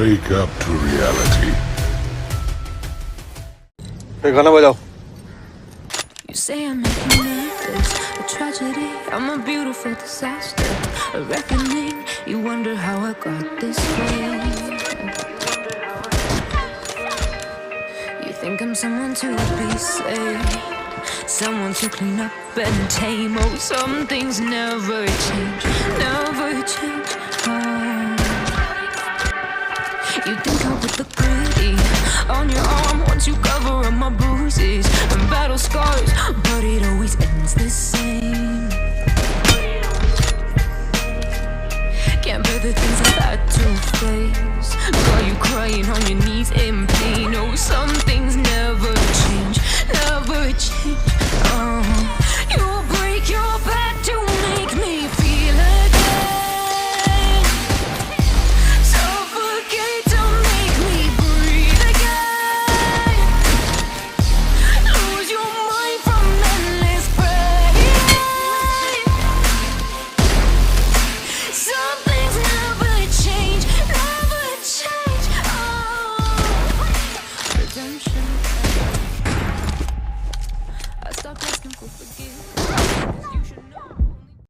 Wake up to reality. Hey, गाना बजाओ You say I make you nervous, a tragedy. I'm a beautiful disaster, a reckoning. You wonder how I got this way. You think I'm someone to be saved, someone to clean up and tame. Oh, some things never change, never change. Oh. You think I would look pretty on your arm once you cover up my bruises and battle scars, but it always ends the same. Can't bear the things I've had to face. Got you crying on your knees in pain. Oh, some things never change, never change.